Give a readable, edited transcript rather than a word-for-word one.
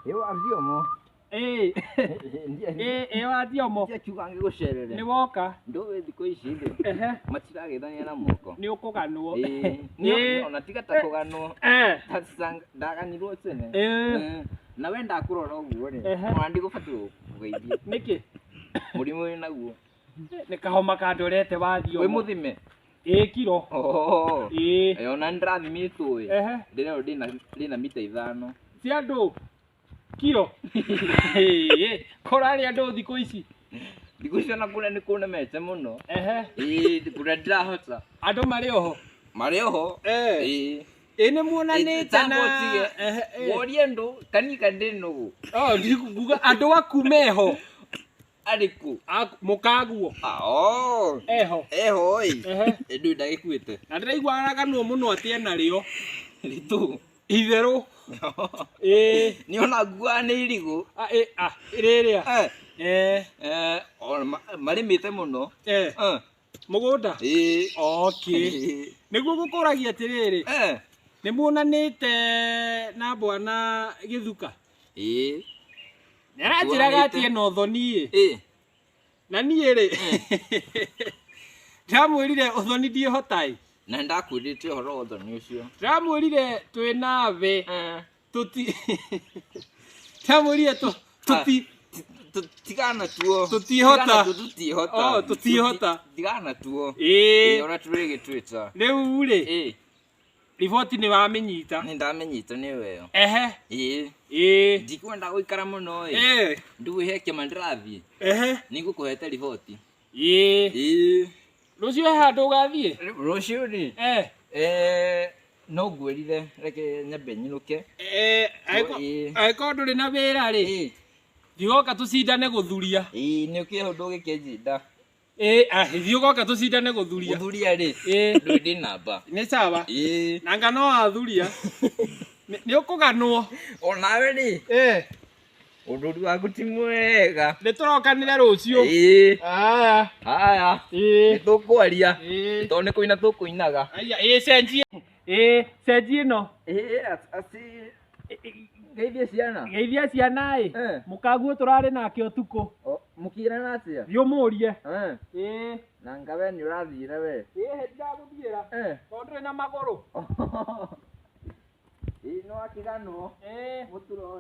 Ĩ wa Thiomo. Ĩ ĩ wa Thiomo. Ndiakiuga ngĩgũcerere. Nĩ woka. Ndũĩ thikũ ici rĩ. Ehe. Matiragethania na moko. Nĩ ũkũganwo. Ĩ. Ĩ. Ona tiga ta kũganwo. Ndaganirwo tene. Na we ndakũrora ũguo rĩ. Ona ndigũbatiĩ gũkũgeithia. Nĩkĩ? Mũrimũ wĩ naguo. Nĩ kahoma kandorete wa Thiomo. Wĩ mũthime? Ĩ kiro. Ĩ. Ona nĩndĩrathimĩtwo ĩ. Ehe. Ndĩrerwo ndĩna mita 5. Cia andũ. Kiro. Kũrarĩa andũ thikũ ici. Thikũ ici ona kũrĩa nĩ kũnemete mũno. Ehe. Ĩ kũrĩa ndirahota. Andũ marĩ oho. Marĩ oho. Ĩ. Ĩ nĩ muonanĩte na. Worie andũ kanika ndĩ nũgũ. Oh, ndikuga andũ aku meho. Arĩkũ? Mũkaguo. Oh. Eho. Eho ĩ. Ehe. Ndũĩ ndagĩkuĩte. Na ndĩraigua araganwo mũno atĩ ena rĩo. Ritũ. Itherũ. Ĩ. Nĩ ona nguaga nĩ irigũ. Ĩ rĩrĩa. Marĩmĩte mũno. Mũgũnda? Ĩ. Okay. Nĩguo gũkũragia atĩrĩrĩ. Nĩ muonanĩte na bwana Gĩthuka? Ĩ. Nĩ aranjĩraga atĩ ena ũthoni ĩ. Na niĩ rĩ. Ndĩramwĩrire ũthoni ndiĩhota ĩ. Na nĩndakwĩrĩte ũhoro wa ũthoni ũcio. Ndĩramwĩrire twĩ nawe. Tũti. Ndĩramwĩrire tũti. Tigana tuo. Tũtihota. Tũtihota. Oh, tũtihota. Tigana tuo. Ĩ. Ona tũrĩgĩtwĩta. Rĩu rĩ. Ĩ. Riboti nĩ wamĩnyita. Nĩ ndamĩnyita nĩ weyo. Ehe. Ĩ. Ĩ. Ndikwenda gũikara mũno ĩ. Ĩ. Ndũĩ he kĩama ndĩrathiĩ. Ehe. Nĩngũkũhete riboti. Ĩ. Ĩ. Rũciũ he handũ ũgathiĩ? Rũciũ rĩ. No ngwĩrire reke nyambe nyinũke. Angĩkorwo ndũrĩ na wĩra rĩ. Thiĩ ũgoka tũcindane gũthuria. Ĩ nĩ ũkĩrĩ ũndũ ũgĩkĩnjinda. Ĩ thiĩ ũgoka tũcindane gũthuria. Gũthuria rĩ. Ĩ. Ndũĩ ndĩ namba. Nĩ sawa. Ĩ. Nanga no wathuria. Nĩ ũkũganwo. Onawe rĩ. Ĩ. Ũthuri waku ti mwega. Nĩ tũrokanĩre rũciũ. Ĩ. Aya. Aya. Ĩ. Nĩ tũkwaria. Ĩ. Tondũ nĩ kũina tũkũinaga. Aya ĩ cenjie. Ĩ cenjie ĩno. Ĩ aci geithie ciana. Geithia ciana ĩ. Mũkaguo tũrarĩ nake ũtukũ. Mũkĩrana atĩa? Thiĩ ũmũrie. Ĩ. Na nga we nĩ ũrathire we. Ĩ ndĩragũthiĩra. Tondũ ndũrĩ na magũrũ. Ĩ nĩ wakĩganwo. Ĩ. Mũturo.